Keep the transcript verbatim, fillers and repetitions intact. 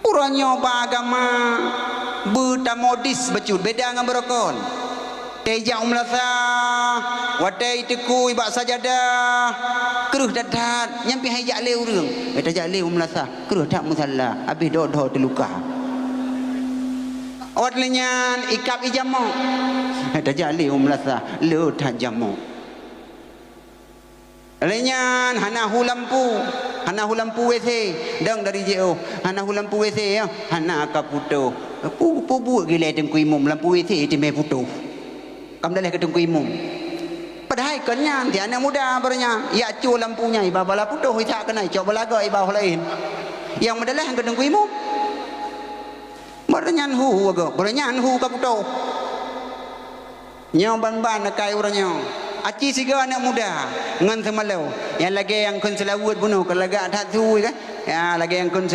Uroe nyoe bak agama beutamodis bacut, beda ngon beurokon. Watèe jak u meulasah, watèe jiteukui bak sajadah, kreueh that-that, nyan pih han jak lé ureueng. Watèe jak lé u meulasah, kreueh that musalla, abéh dho-dho teuluka. Watèe nyan ikab ijamok. Watèe jak lé u meulasah, le that jamok. Lheueh nyan hana hu lampu, hana hu lampu W C, dong dari J O, hana hu lampu W C ya, hana ka putôh. Pu-, pu buet gilai Teungku Imum lampu W C teumé putôh. Ka meudaleh keu Teungku Imum. Padahai kon nyan, di aneuk muda baroe nyan, jak cue lampu nyan, iba bala putôh, isak keunoe, cok bala goe, iba laén. Nyang meudaleh keu Teungku Imum. Baroe nyan hu, baroe nyan hu ka putôh. Nyoe ban-ban akai uroe nyoe. Aci sigoe aneuk muda ngon seumalo. Nyang lagèe nyang kheun seulaweuet bunoe, ka lagak that su kan? Ya, lagèe nyang kheun